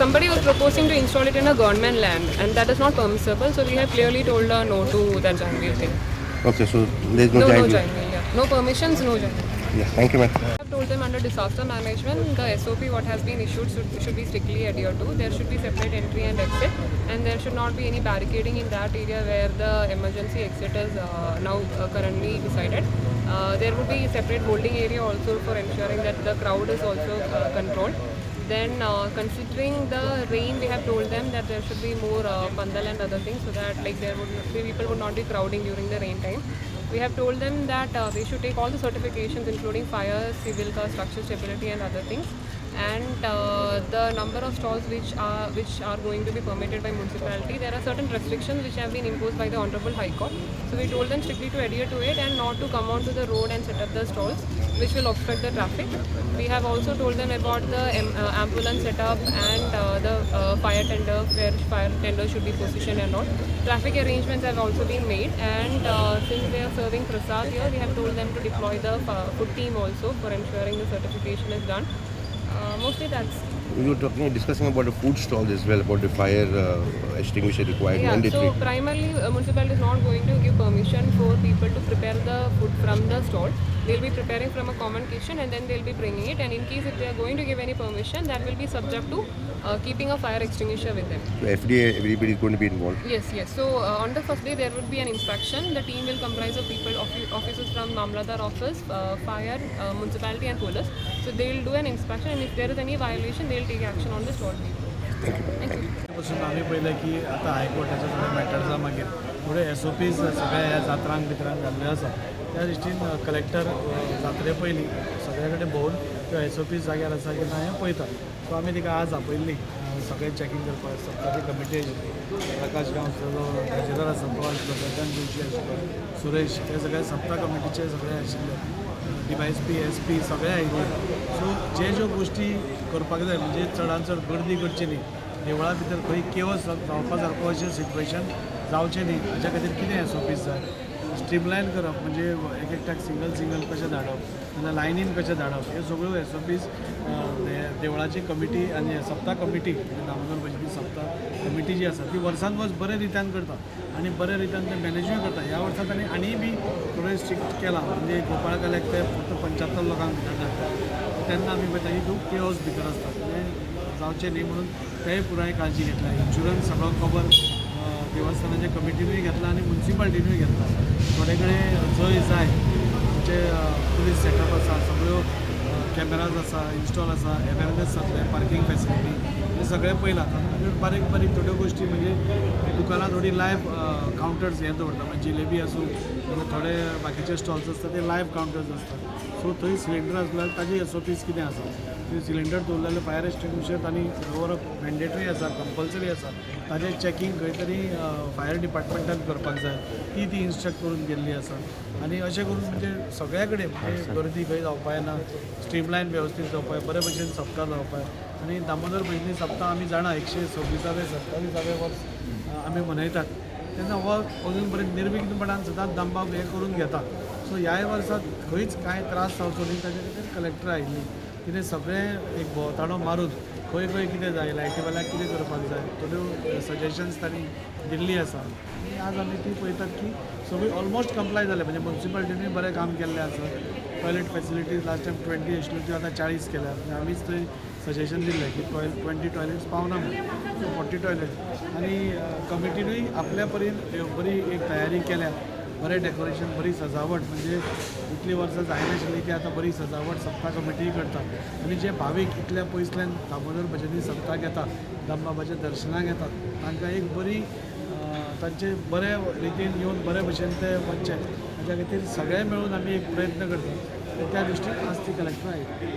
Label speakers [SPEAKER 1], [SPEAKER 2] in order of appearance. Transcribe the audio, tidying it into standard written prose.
[SPEAKER 1] Somebody was proposing to install it in a government land, and that is not permissible. So we have clearly told her no to that giant wheel thing.
[SPEAKER 2] Okay, so there is no
[SPEAKER 1] No,
[SPEAKER 2] giant
[SPEAKER 1] no
[SPEAKER 2] wheel.
[SPEAKER 1] Giant wheel. Yeah. No permissions, no giant wheel.
[SPEAKER 2] Yeah, thank you, ma'am.
[SPEAKER 1] I have told them under disaster management, the SOP what has been issued should be strictly adhered to. There should be separate entry and exit, and there should not be any barricading in that area where the emergency exit is now currently decided. There would be separate holding area also for ensuring that the crowd is also controlled. Then, considering the rain, we have told them that there should be more pandal and other things so that like there would not be, people would not be crowding during the rain time. We have told them that they should take all the certifications including fire, civil, structure stability and other things. And the number of stalls which are going to be permitted by municipality, there are certain restrictions which have been imposed by the Honorable High Court. So we told them strictly to adhere to it and not to come onto the road and set up the stalls, which will obstruct the traffic. We have also told them about the ambulance setup and the fire tender, where fire tender should be positioned and all. Traffic arrangements have also been made, and since they are serving prasad here, we have told them to deploy the food team also for ensuring the certification is done. Mostly that's
[SPEAKER 2] We were talking, discussing about the food stalls as well, about the fire extinguisher required,
[SPEAKER 1] Yeah,
[SPEAKER 2] mandatory.
[SPEAKER 1] so primarily municipality is not going to give permission for people to prepare the food from the stall. They'll be preparing from a common kitchen and then they'll be bringing it. And in case if they are going to give any permission, that will be subject to keeping a fire extinguisher with them.
[SPEAKER 2] So FDA, everybody is going to be involved.
[SPEAKER 1] Yes. So on the first day there would be an inspection. The team will comprise of people, officers from Mamladar office, fire, municipality and police. So they will do an inspection, and if there is any violation, they will take action on the stall people.
[SPEAKER 2] Thank you.
[SPEAKER 1] Thank you.
[SPEAKER 3] पासून आमी पळयलें की आतां हायकोर्टाचे थोडे मॅटर्सा मागीर थोडे S O Ps सगळ्या ह्या जात्रांक बित्रांक घाल्ल्यो आसा. त्या दृश्टीन कलेक्टर जात्रे पयलीं सगळे कडेन भोंवून त्यो एस ओ पीज जाग्यार आसा की ना हें पळयता. सो आमी तिका आज आपयल्ली सगळें चॅकींग करपाक. सप्ताची कमिटी आशिल्ली, प्रकाश गांवस जो ट्रेजरर आसा तो आशिल्लो, गगन जोशी आशिल्लो, सुरेश, हे सगळे सप्ता कमिटीचे सगळे आशिल्ले, डीवायएसपी, एसपी सगळे आयिल्ले. सो जे ज्यो गोश्टी करपाक जाय, म्हणजे चडान चड गर्दी करची न्ही, देवळा भितर खंय केवस जावपा सारको अशें सिट्युएशन जावचें न्ही हाच्या खातीर कितें एस ओ पीज जाय, स्ट्रीमलायन करप, म्हणजे एक एकट्याक सिंगल सिंगल कशें धाडप नाजाल्यार लायनीन कशें धाडप, ह्यो सगळ्यो एस ओ पीज देवळाची कमिटी आनी सप्ता कमिटी, म्हणजे दामोदर भजनी सप्ता कमिटी जी आसा ती वर्सान वर्स बरे रित्यान करता आनी बरे रित्यान ते मॅनेजूय करता. ह्या वर्सा तांणी आनी बी थोडें स्ट्रिक्ट केलां, म्हणजे गोपाळकाल्याक ते फक्त 75 लोकांक भितर धाडटा. तेन्ना आमी पळयता की खूब केओस भितर आसता, तें जावचें न्ही म्हणून तेय पुराय काळजी घेतल्या. इन्शुरन्स सगळो कवर देवस्थानाच्या कमिटीनूय घेतला आनी मुन्सिपाल्टीनूय घेतला. थोडे कडेन जंय जाय आमचे पुलीस सेटअप आसा, सगळ्यो कॅमेराज आसा, इन्स्टॉल आसा, अवेरनेस जातलें, पार्कींग फॅसिलिटी हें सगळें पळयलां. तातूंत बारीक बारीक थोड्यो गोश्टी, म्हणजे दुकानां थोडीं लायव्ह कावंटर्स हें दवरता, म्हणजे जिलेबी आसूं नाल्यार थोडे बाकीचे स्टॉल्स आसता ते लायव्ह कावंटर्स आसता. सो थंय सिलिंडर आसलो जाल्यार ताजी एस ओ पीज कितें आसा, थंय सिलिंडर दवरले जाल्यार फायर एक्सटिंग्विशर तांणी दवरप मॅन्डेटरी आसा, कंपल्सरी आसा, ताजें चॅकींग खंय तरी फायर डिपार्टमेंटान करपाक जाय, ती ती इन्स्ट्रक्ट करून गेल्ली आसा. आनी अशें करून म्हणजे सगळ्या कडेन म्हणजे गर्दी खंय जावपा जायना, स्ट्रीमलायन वेवस्थीत जावपा जाय, बरे भशेन सप्ता जावपा जाय. आनी दामोदर भजनी सप्ता आमी जाणा 126वें 27वें वर्स आमी मनयतात तेन्ना हो अजून पर्यंत निर्विघ्नपणान सदांच दामबाब हें करून घेता. सो ह्याय वर्सा खंयच कांय त्रास जावचो न्ही ताजे खातीर कलेक्टर आयिल्ली, तिणें सगळें एक भोंवताडो मारून खंय खंय कितें जाय, लायटी वाल्याक कितें करपाक जाय, थोड्यो सजेशन्स तांणी दिल्ली आसा. आनी आज आमी ती पळयतात की सगळी ऑलमोस्ट कंप्लाय जाले, म्हणजे मुन्सिपालिटीनूय बरें काम केल्लें आसा. टॉयलेट फॅसिलिटीज लास्ट टायम 20 आशिल्ल्यो, त्यो आतां 40 केल्या. म्हणजे आमीच थंय सजेशन दिल्लें की 20 टॉयलेट्स पावना म्हणून, सो 40 टॉयलेट. आनी कमिटीनूय आपल्या परीन बरी एक तयारी केल्या, बरें डेकोरेशन, बरी सजावट, म्हणजे इतलीं वर्सां जायनाशिल्ली ती आतां बरी सजावट सप्ता कमिटीय करता. आनी जे भावीक इतल्या पयसल्यान दामोदर भजनी सप्ताक येता, दामबाबाच्या दर्शनाक येतात, तांकां एक बरी तांचे बरे रितीन येवन बरे भशेन ते वचचे हाच्या खातीर सगळे मेळून आमी एक प्रयत्न करता. त्या दृश्टीन आज ती कलेक्टर आयली.